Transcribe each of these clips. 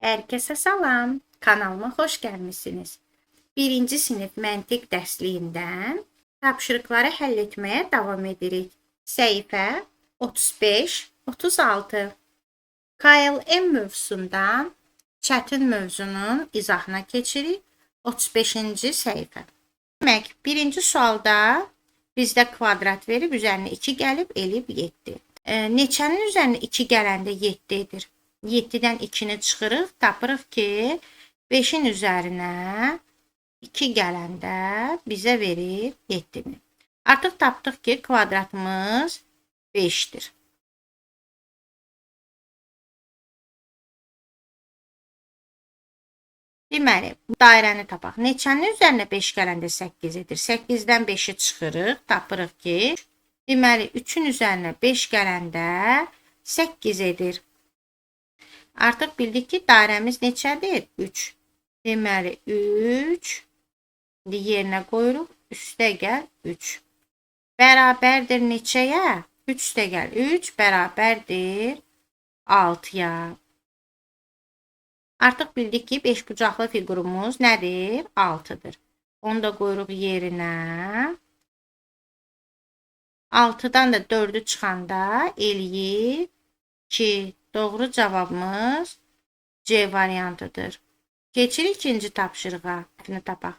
Herkese salam. Kanalıma hoş gelmişsiniz. Birinci sinif məntiq dərsliyindən tapşırıqları həll etməyə davam edirik. Səhifə 35-36. KLM mövzusundan çətin mövzunun izahına keçirik. 35-ci səhifə. Demək, birinci sualda bizdə kvadrat verib, üzərinə 2 gəlib, eləyib 7. Neçənin üzərinə 2 gələndə 7 edir? 7-dən 2-ni çıxırıq, tapırıq ki, 5-in üzərinə 2 gələndə bizə verir 7-ni. Artıq tapdıq ki, kvadratımız 5-dir. Deməli, dairəni tapaq. Neçənin üzərinə 5 gələndə 8 edir? 8-dən 5-i çıxırıq, tapırıq ki, deməli, 3-ün üzərinə 5 gələndə 8 edir. Artıq bildik ki, dairəmiz neçədir? 3. Deməli, 3. İndi yerinə qoyuruq. Üstə gəl 3. Bərabərdir neçəyə? 3 üstə gəl 3 bərabərdir 6-ya. Artıq bildik ki, beşbucaqlı fiqurumuz nədir? 6-dır. Onu da qoyuruq yerinə. 6-dan da 4-ü çıxanda eləyir 2. Doğru cavabımız C variantıdır. Keçirik ikinci tapşırığa. Tapaq.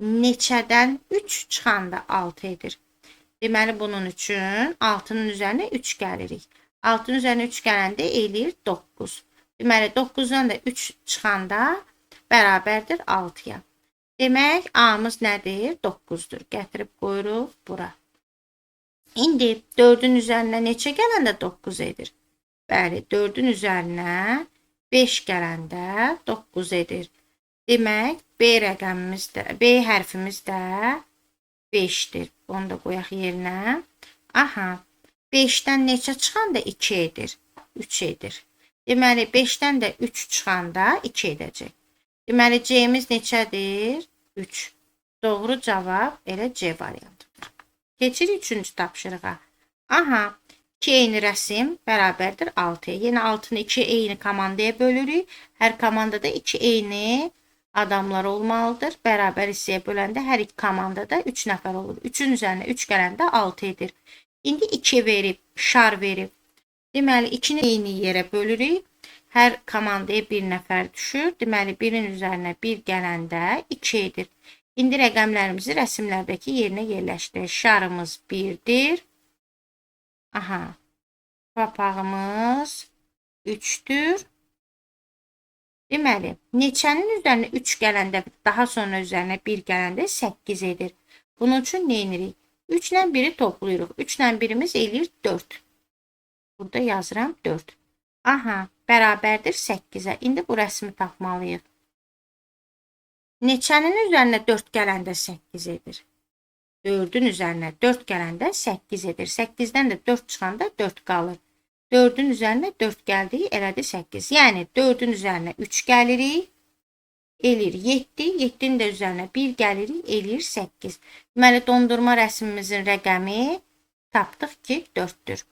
Neçədən 3 çıxanda 6 edir? Deməli, bunun üçün 6-nın üzərinə 3 gəlirik. 6-nın üzərinə 3 gələndə eləyir 9. Deməli, 9-dan da 3 çıxanda bərabərdir 6-ya. Demək, A-mız nədir? 9-dur. Gətirib qoyuruq bura. İndi 4-ün üzərinə neçə gələndə 9 edir? Bəli, 4-ün üzərinə 5 gələndə 9 edir. Demək, B rəqəmimiz də, B hərfimiz də 5-dir. Onu da qoyaq yerinə. Aha, 5-dən neçə çıxanda 2 edir? 3 edir. Deməli, 5-dən də 3 çıxanda 2 edəcək. Deməli, C-miz neçədir? 3. Doğru cavab elə C variantıdır. Keçirik 3-cü tapşırığa. Aha, 2 eyni rəsim bərabərdir 6-ya. Yenə 6-nı 2 eyni komandaya bölürük. Hər komandada 2 eyni adamlar olmalıdır. Bərabər hissəyə böləndə hər iki komandada 3 nəfər olur. 3-ün üzərinə 3 gələndə 6 edir. İndi 2 verib, şar verib. Deməli, 2-ni eyni yerə bölürük. Hər komandaya 1 nəfər düşür. Deməli, 1-in üzərinə 1 gələndə 2 edir. İndi rəqəmlərimizi rəsimlərdəki yerinə yerləşdirək. Şarımız 1-dir. Aha, papağımız 3-dür. Deməli, neçənin üzərinə 3 gələndə, daha sonra üzərinə 1 gələndə 8 edir. Bunun üçün nə edirik? 3 ilə 1-i toplayırıq. 3 ilə 1-imiz eləyir 4. Burada yazıram 4. Aha, bərabərdir 8-ə. İndi bu rəsmi tapmalıyıq. Neçənin üzərinə 4 gələndə 8 edir? 4-ün üzərinə 4 gələndə 8 edir. 8-dən də 4 çıxanda 4 qalır. 4-ün üzərinə 4 gəldiyi elədi 8. Yəni 4-ün üzərinə 3 gəlirik, eləyir 7. 7-nin də üzərinə 1 gəlirik, eləyir 8. Deməli, dondurma rəsmimizin rəqəmi tapdıq ki, 4-dür.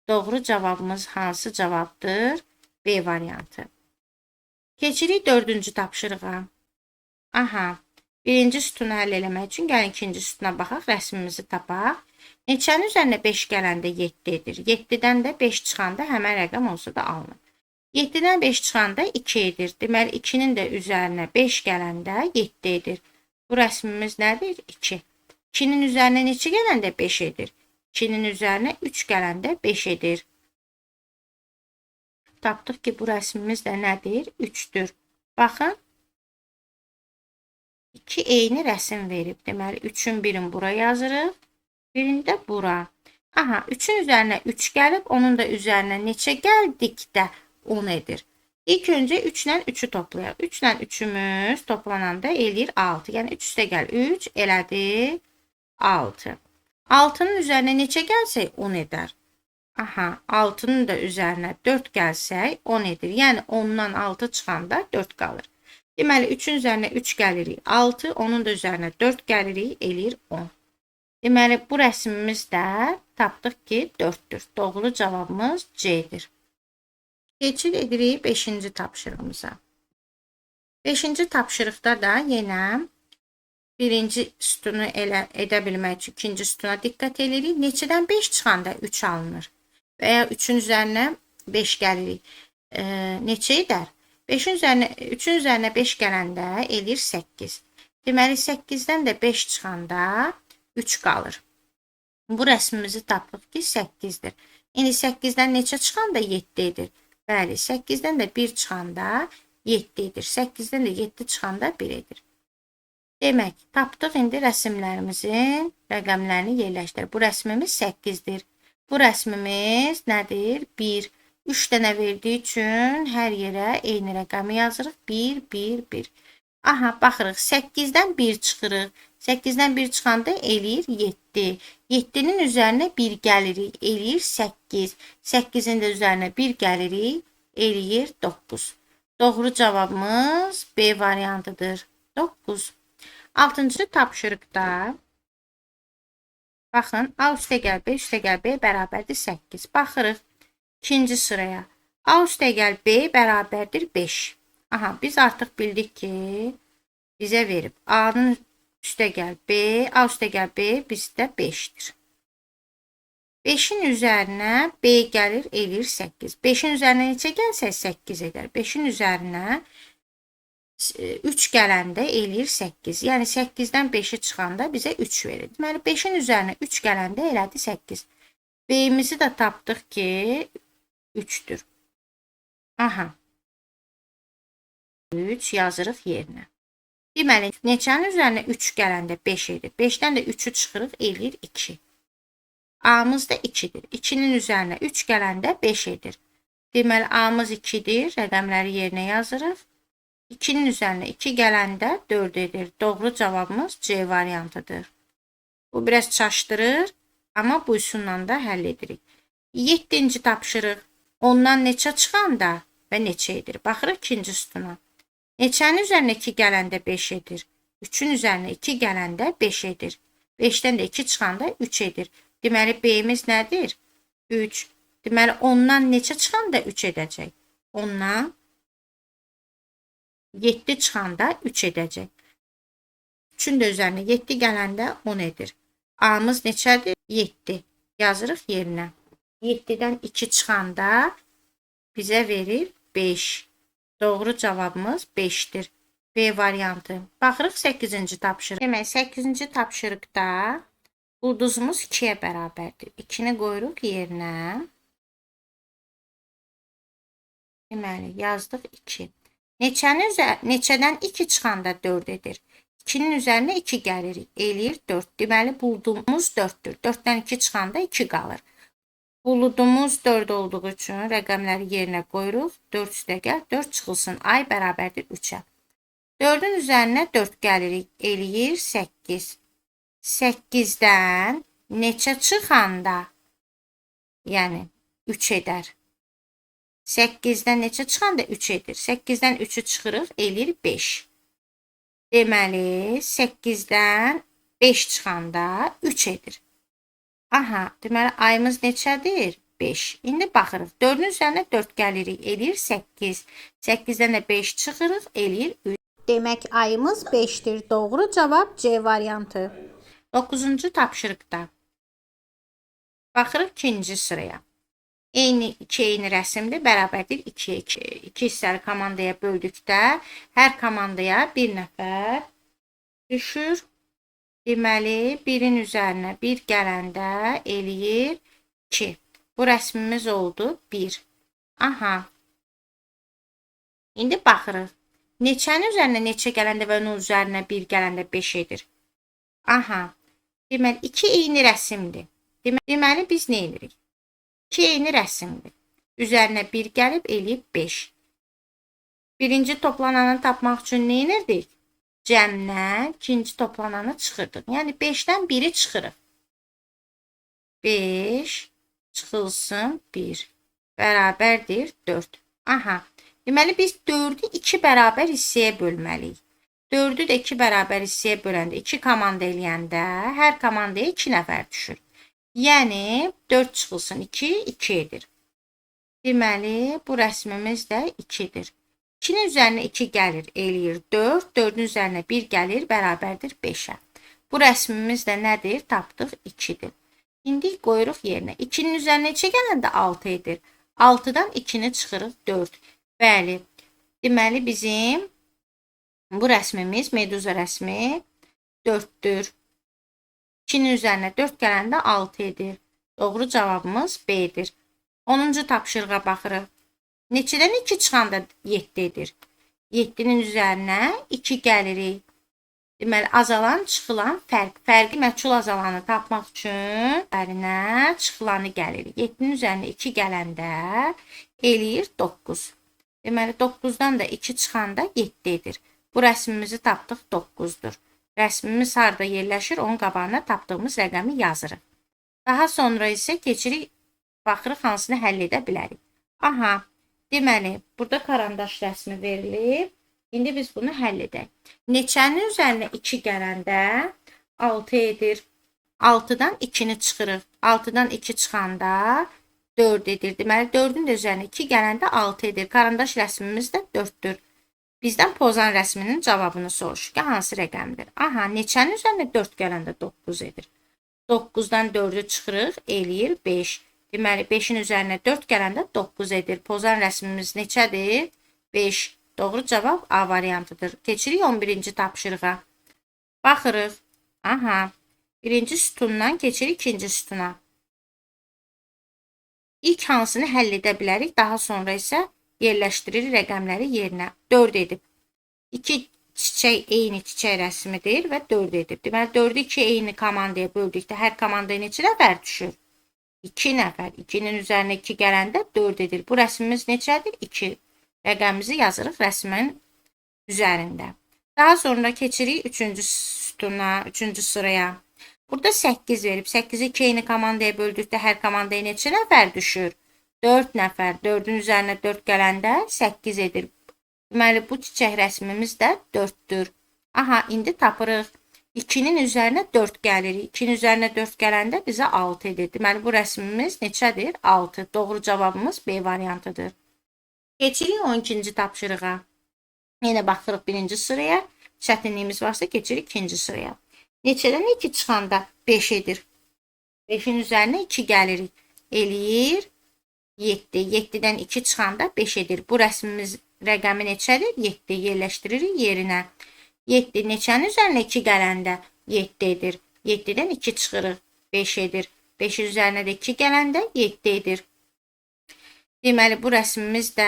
Doğru cavabımız hansı cavabdır? B variantı. Keçirik 4-cü tapşırığa. Aha. Birinci sütunu həll eləmək üçün gəlin ikinci sütuna baxaq, rəsmimizi tapaq. Neçənin üzərinə 5 gələndə 7 edir. 7-dən də 5 çıxanda həmən rəqəm olsa da alınır. 7-dən 5 çıxanda 2 edir. Deməli, 2-nin də üzərinə 5 gələndə 7 edir. Bu rəsmimiz nədir? 2. 2-nin üzərinə neçə gələndə 5 edir? 2-nin üzərinə 3 gələndə 5 edir. Tapdıq ki, bu rəsmimiz də nədir? 3-dür. Baxın. 2 eyni rəsim verib. Deməli, 3-ün birini bura yazırıq, birini də bura. Aha, 3-ün üzərinə 3 gəlib, onun da üzərinə neçə gəldikdə 10 edir. İlk öncə 3 ilə 3-ü toplayaq. 3 ilə 3-ümüz toplananda eləyir 6. Yəni, 3 üstə gəl 3 elədi 6. 6-nın üzərinə neçə gəlsək 10 edər. Aha, 6-nın da üzərinə 4 gəlsək 10 edir. Yəni, 10-dan 6 çıxanda 4 qalır. Deməli, 3-ün üzərinə 3 gəlirik 6, onun da üzərinə 4 gəlirik, eləyir 10. Deməli, bu rəsmimiz də tapdıq ki, 4-dür. Doğru cavabımız C-dir. Keçid edirik 5-ci tapşırığımıza. Beşinci tapşırıqda da yenə birinci sütunu elə edə bilmək üçün ikinci sütuna diqqət edirik. Neçədən 5 çıxanda 3 alınır və ya 3-ün üzərinə 5 gəlirik. Neçə edər? 5-in üzərinə, 3-ün üzərinə 5 gələndə eləyir 8. Deməli, 8-dən də 5 çıxanda 3 qalır. Bu rəsmimizi tapdıq ki, 8-dir. İndi 8-dən neçə çıxanda 7 edir? Bəli, 8-dən də 1 çıxanda 7 edir. 8-dən də 7 çıxanda 1 edir. Demək, tapdıq indi rəsimlərimizin rəqəmlərini yerləşdir. Bu rəsmimiz 8-dir. Bu rəsmimiz nədir? 1. 3 dənə verdiyi üçün hər yerə eyni rəqəmi yazırıq. 1, 1, 1. Aha, baxırıq. 8-dən 1 çıxırıq. 8-dən 1 çıxanda eləyir 7. 7-nin üzərinə 1 gəlirik, eləyir 8. 8-in də üzərinə 1 gəlirik, eləyir 9. Doğru cavabımız B variantıdır. 9. Altıncı tapşırıqda baxın, A üstəgəl B üstəgəl B bərabərdir 8. Baxırıq ikinci sıraya. A üstəgəl B bərabərdir 5. Aha, biz artıq bildik ki, bizə verib. A-nın üstəgəl B, A üstəgəl B bizdə 5-dir. 5-in üzərinə B gəlir, eləyir 8. 5-in üzərinə neçə gəlsə 8 edər. 5-in üzərinə 3 gələndə eləyir 8. Yəni 8-dən 5-i çıxanda bizə 3 verir. Deməli 5-in üzərinə 3 gələndə elədi 8. B-mizi də tapdıq ki 3-dür. Aha. 3 yazırıq yerinə. Deməli, neçənin üzərinə 3 gələndə 5 edir. 5-dən də 3-ü çıxırıq, eləyir 2. A-mız da 2-dir. 2-nin üzərinə 3 gələndə 5 edir. Deməli, A-mız 2-dir. Rəqəmləri yerinə yazırıq. 2-nin üzərinə 2 gələndə 4 edir. Doğru cavabımız C variantıdır. Bu biraz çaşdırır, amma bu üsulla da həll edirik. 7-ci tapşırıq. Ondan neçə çıxanda və neçə edir? Baxırıq ikinci sütuna. Neçənin üzərinə 2 gələndə 5 edir. 3-ün üzərinə 2 gələndə 5 edir. 5-dən də 2 çıxanda 3 edir. Deməli, B-miz nədir? 3. Deməli, ondan neçə çıxanda 3 edəcək? Ondan 7 çıxanda 3 edəcək. 3-ün də üzərinə 7 gələndə 10 edir. A-mız neçədir? 7. Yazırıq yerinə. 7-dən 2 çıxanda bizə verir 5. Doğru cavabımız 5-dir. B variantı. Baxırıq 8-ci tapşırıq. Demək, 8-ci tapşırıqda ulduzumuz 2-yə bərabərdir. 2-ni qoyuruq yerinə. Deməli, yazdıq 2. Neçədən 2 çıxanda 4 edir? 2-nin üzərinə 2 gəlirik. Eləyir 4. Deməli, buludumuz 4-dür. 4-dən 2 çıxanda 2 qalır. Buludumuz 4 olduğu üçün rəqəmləri yerinə qoyuruq. 4 üstəgəl 4 çıxılsın. Ay bərabərdir 3-ə. 4-ün üzərinə 4 gəlirik. Eləyir 8. 8-dən neçə çıxanda? Yəni 3 edər. 8-dən neçə çıxanda 3 edir. 8-dən 3-ü çıxırıq, eləyir 5. Deməli, 8-dən 5 çıxanda 3 edir. Aha, deməli, ayımız neçədir? 5. İndi baxırıq. 4-ün üzərinə 4 gəlirik, eləyir 8. 8-dən də 5 çıxırıq, eləyir 3. Demək, ayımız 5-dir. Doğru cavab C variantı. 9-cu tapşırıqda. Baxırıq ikinci sıraya. Eyni, iki eyni rəsimdir, bərabərdir 2-yə 2. İki hissəli komandaya böldükdə hər komandaya bir nəfər düşür. Deməli, birin üzərinə 1 gələndə eləyir 2. Bu rəsmimiz oldu 1. Aha. İndi baxırıq. Neçənin üzərinə neçə gələndə və onun üzərinə 1 gələndə 5 edir. Aha. Deməli, iki eyni rəsimdir. Deməli, biz nə edirik? 2 eyni rəsimdir. Üzərinə 1 gəlib eləyib 5. Birinci toplananı tapmaq üçün nə edirdik? Cəmdən ikinci toplananı çıxırdıq. Yəni 5-dən 1-i çıxırıq. 5 çıxılsın 1 bərabərdir 4. Aha. Deməli, biz 4-ü 2 bərabər hissəyə bölməliyik. 4-ü də 2 bərabər hissəyə böləndə, 2 komanda eləyəndə hər komandaya 2 nəfər düşür. Yəni, 4 çıxılsın 2, 2 edir. Deməli, bu rəsmimiz də 2-dir. 2-nin üzərinə 2 gəlir, eləyir 4. 4-ün üzərinə 1 gəlir, bərabərdir 5-ə. Bu rəsmimiz də nədir? Tapdıq 2-dir. İndi qoyuruq yerinə. 2-nin üzərinə neçə gələndə 6 edir? 6-dan 2-ni çıxırıq 4. Bəli, deməli bizim bu rəsmimiz, meduza rəsmi 4-dür. 2-nin üzərinə 4 gələndə 6 edir. Doğru cavabımız B-dir. 10-cu tapşırığa baxırıq. Neçədən 2 çıxanda 7 edir? 7-nin üzərinə 2 gəlirik. Deməli, azalan, çıxılan fərq. Fərqi məchul azalanı tapmaq üçün üzərinə çıxılanı gəlirik. 7-nin üzərinə 2 gələndə eləyir 9. Deməli, 9-dan da 2 çıxanda 7 edir. Bu rəsmimizi tapdıq 9-dur. Rəsmimiz harda yerləşir, onun qabağına tapdığımız rəqəmi yazırıq. Daha sonra isə keçirik, baxırıq hansını həll edə bilərik. Aha, deməli, burada karandaş rəsmi verilib. İndi biz bunu həll edək. Neçənin üzərinə 2 gələndə 6 edir. 6-dan 2-ni çıxırıq. 6-dan 2 çıxanda 4 edir. Deməli, 4-ün də üzərinə 2 gələndə 6 edir. Karandaş rəsmimiz də 4-dür. Bizdən pozan rəsminin cavabını soruşur ki, hansı rəqəmdir? Aha, neçənin üzərinə 4 gələndə 9 edir. 9-dan 4-ü çıxırıq, eləyir 5. Deməli, 5-in üzərinə 4 gələndə 9 edir. Pozan rəsmimiz neçədir? 5. Doğru cavab A variantıdır. Keçirik 11-ci tapşırığa. Baxırıq. Aha, birinci sütundan keçirik ikinci sütuna. İlk hansını həll edə bilərik, daha sonra isə yerləşdiririk rəqəmləri yerinə. 4 edib. 2 çiçək eyni çiçək rəsmidir və 4 edib. Deməli, 4-ü 2 eyni komandaya böldükdə hər komandaya neçə nəfər düşür? 2 nəfər. 2-nin üzərinə 2 gələndə 4 edir. Bu rəsmimiz neçədir? 2. Rəqəmimizi yazırıq rəsmin üzərində. Daha sonra keçirik 3-cü sütuna, 3-cü sıraya. Burada 8 verib. 8-i 2 eyni komandaya böldükdə hər komandaya neçə nəfər düşür? 4 nəfər. 4-ün üzərinə 4 gələndə 8 edir. Deməli, bu çiçək rəsmimiz də 4-dür. Aha, indi tapırıq. 2-nin üzərinə 4 gəlir. 2-nin üzərinə 4 gələndə bizə 6 edir. Deməli, bu rəsmimiz neçədir? 6. Doğru cavabımız B variantıdır. Keçirik 12-ci tapşırığa. Yenə baxırıq birinci sıraya. Çətinliyimiz varsa keçirik ikinci sıraya. Neçədən 2 çıxanda 5 edir. 5-in üzərinə 2 gəlirik. Eləyir 7. 7-dən 2 çıxanda 5 edir. Bu rəsmimiz rəqəmi neçədir? 7. Yerləşdiririk yerinə. 7 neçənin üzərinə 2 gələndə 7 edir. 7-dən 2 çıxırıq. 5 edir. 5-in üzərinə də 2 gələndə 7 edir. Deməli, bu rəsmimiz də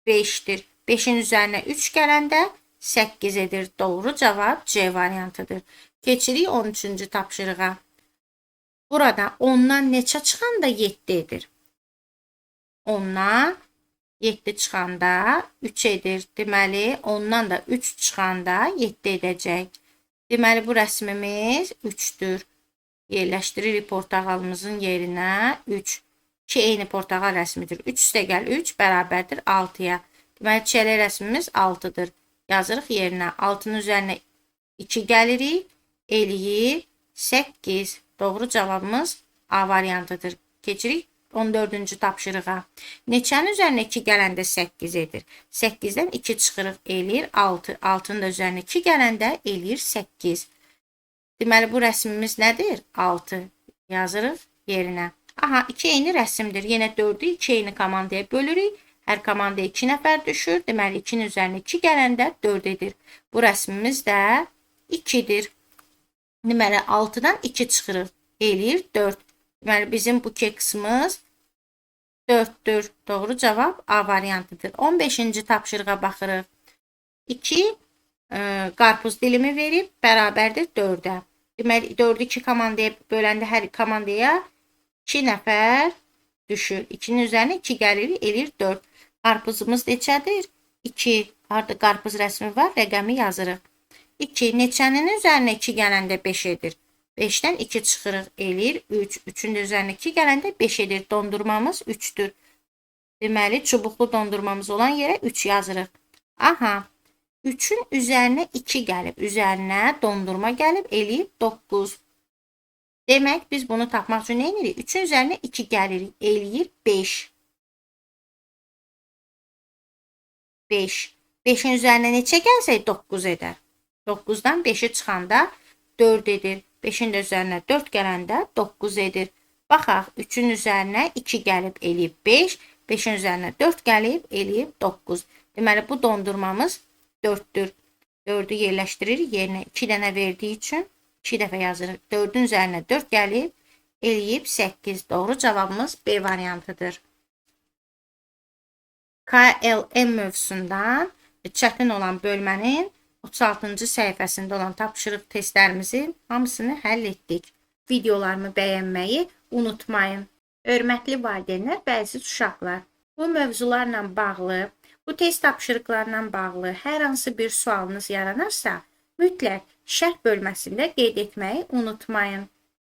5-dir. 5-in üzərinə 3 gələndə 8 edir. Doğru cavab C variantıdır. Keçirik 13-cü tapşırığa. Burada 10-dan neçə çıxanda 7 edir? 10-dan 7 çıxanda 3 edir. Deməli, 10-dan da 3 çıxanda 7 edəcək. Deməli, bu rəsmimiz 3-dür. Yerləşdiririk portağalımızın yerinə 3. 2 eyni portağal rəsmidir. 3 üstəgəl 3 bərabərdir 6-ya. Deməli, çiyələk rəsmimiz 6-dır. Yazırıq yerinə. 6-nın üzərinə 2 gəlirik. Eləyir 8. Doğru cavabımız A variantıdır. Keçirik 14-cü tapşırığa. Neçənin üzərinə 2 gələndə 8 edir. 8-dən 2 çıxırıq, eləyir 6. 6-nın da üzərinə 2 gələndə eləyir 8. Deməli, bu rəsmimiz nədir? 6. Yazırıq yerinə. Aha, 2 eyni rəsmdir. Yenə 4-ü 2 eyni komandaya bölürük. Hər komandaya 2 nəfər düşür. Deməli, 2-nin üzərinə 2 gələndə 4 edir. Bu rəsmimiz də 2-dir. Deməli, 6-dan 2 çıxırıq. Eləyir 4. Deməli, bizim bu keksimiz 4-dür. Doğru cavab A variantıdır. 15-ci tapşırığa baxırıq. 2 qarpız dilimi verib, bərabərdir 4-ə. Deməli, 4-ü 2 komandaya böləndə hər komandaya 2 nəfər düşür. 2-nin üzərinə 2 gəlir, eləyir 4. Qarpızımız neçədir? 2. Harda qarpız rəsmi var, rəqəmi yazırıq. 2. Neçənin üzərinə 2 gələndə 5 edir. 5-dən 2 çıxırıq, eləyir 3. 3-ün də üzərinə 2 gələndə 5 edir. Dondurmamız 3-dür. Deməli, çubuqlu dondurmamız olan yerə 3 yazırıq. Aha, 3-ün üzərinə 2 gəlib. Üzərinə dondurma gəlib, eləyir 9. Demək, biz bunu tapmaq üçün nə edirik? 3-ün üzərinə 2 gəlirik, eləyir 5. 5. 5-in üzərinə neçə gəlsək 9 edər. 9-dan 5-i çıxanda 4 edir. 5-in də üzərinə 4 gələndə 9 edir. Baxaq, 3-ün üzərinə 2 gəlib eləyib 5, 5-in üzərinə 4 gəlib eləyib 9. Deməli, bu dondurmamız 4-dür. 4-ü yerləşdiririk yerinə 2 dənə verdiyi üçün 2 dəfə yazırıq. 4-ün üzərinə 4 gəlib eləyib 8. Doğru cavabımız B variantıdır. KLM mövzusundan çətin olan bölmənin 36-cı səhifəsində olan tapşırıq testlərimizin hamısını həll etdik. Videolarımı bəyənməyi unutmayın. Hörmətli valideynlər və əziz uşaqlar, bu mövzularla bağlı, bu test tapşırıqlarla bağlı hər hansı bir sualınız yaranarsa, mütləq şərh bölməsində qeyd etməyi unutmayın.